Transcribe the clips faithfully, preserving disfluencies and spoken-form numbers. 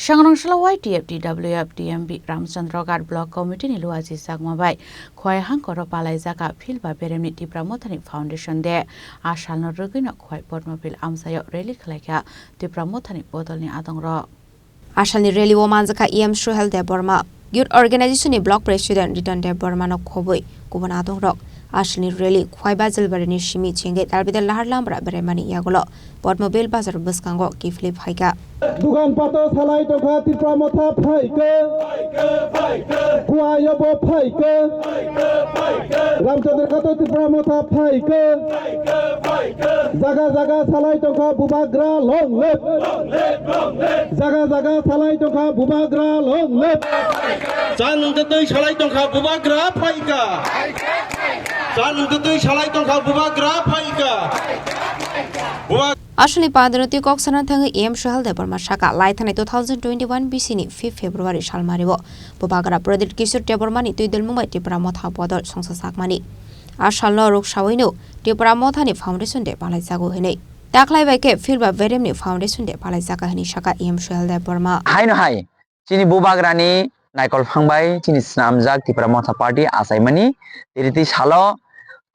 Sangrong salo Y T F, T W F, T M B Ramchandra Ghat Block Committee ni Luaji Chakma bai Khowai hangkoro palaijak a field ba beremni Tipra Mothani Foundation Day. A salno rwgwino Khowai Padma Field amchaio rally khlaikha Tipra Mothani bodolni adongrok. A salni rally o manjakha E M Suhel Debbarma, Youth Organization ni Block President Riton Debbarma no khobwi kubun adongrok. A salni rally Khowai Bajalbari ni simi chengwi Dalbidal Lahar Lambra beraimani yagulo Padma Field bazar bwskango kiphilwi phaikha. Dugan pato salai tongkha Tipra Motha phaikha. Khowai obo phaikha. Ramchandra Ghat o Tipra Motha phaikha. Jaga jaga salai tongkha Bubagra long live. Jaga jaga salai tongkha Bubagra long live. Chan wngtwi salai tongkha Bubagra phaikha. Chan wngtwi salai tongkha Bubagra phaikha. Bubag- Aswkni pandino twi kok sana thangwi E M Suhel Debbarma saka lai thanai two thousand twenty-one B C ni fifth February salmario Bubagra Pradip Kishore Debbarmani twi dwlmung bai Tipra Motha bodol songsa sakmani. A salno rwksawino Tipra Mothani Foundation Day palaijago hinwi. Taklai bai khe field ba beremni Foundation Day palaijaga hinwi saka E M Suhel Debbarma. Haino hai, chini Bubagrani naikol phang bai chini snamjak Tipra Motha Party achaimani, tini twi salo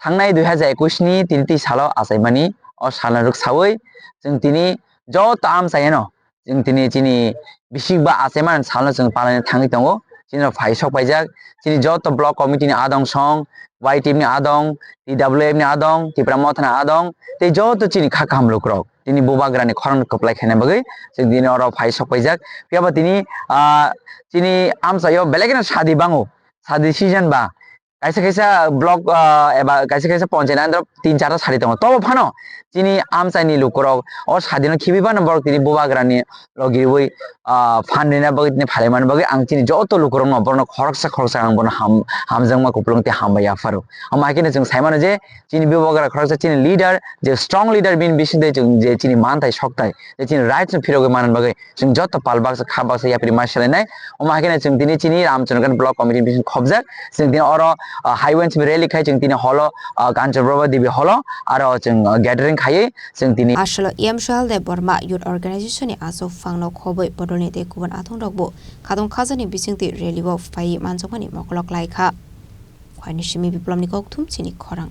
thangnai dui hajar ekwis ni tini twi salo achaimani, o salno rwksawi chwng tini joto amchaiyano chwng tini chini bisik ba achaimani salno chwng palaina thangwi tongo. Chini rok phai sok paijak, chini joto block committee ni adong song, Y T F ni adong, T W F ni adong, Tipra Mothani adong, tei joto chini kha kaham lukurok. Tini Bubagrani khorang kwplai khaina bagwi chwng tini oro phai sok paijak. Phiya ba tini, ah, chini amchaio belai kheno sadi bango, sadi season ba. Kaisa kaisa block, ah, eba kaisa kaisa ponchayat andro tin charta sadi tongo. Tobo phano chini amchaini lukurok o sadino khibi phano borok tini Bubagrani logirwi, ah, phan rina bagwi tini phalaimani bagwi ang chini joto lukurokno borokno khoroksa khoroksa ang bono ham-, hamjakma kupulung tei hambai yapharo. Omo hai kheno chwng saimano je chini Bubagra khoroksa chini leader, je strong leader bini bisingtwi chwng je chini manthai sokthai, je chini rights no phirogwi manna bagwi chwng joto pal baksa kha baksa yapri ma selainai. Omo hai kheno chwng tini chini Ramchandra Ghat Block Committee ni bising khobjak. Chwng tini oro, ah, highway simi rally khai chwng tini holo, ah, Kanchanprabha Devi holo aro chwng, ah, gathering khaiwi chwng tini. Aswkno E M Suhel Debbarma Youth Organization ni aswk phangno khobwi bodolni tei kubun athungrokbo khatong khajani bisingtwi rally o phaiwi manjakmani mokolok laikha. Khowai ni simi Biplopni kokthum chini khorang.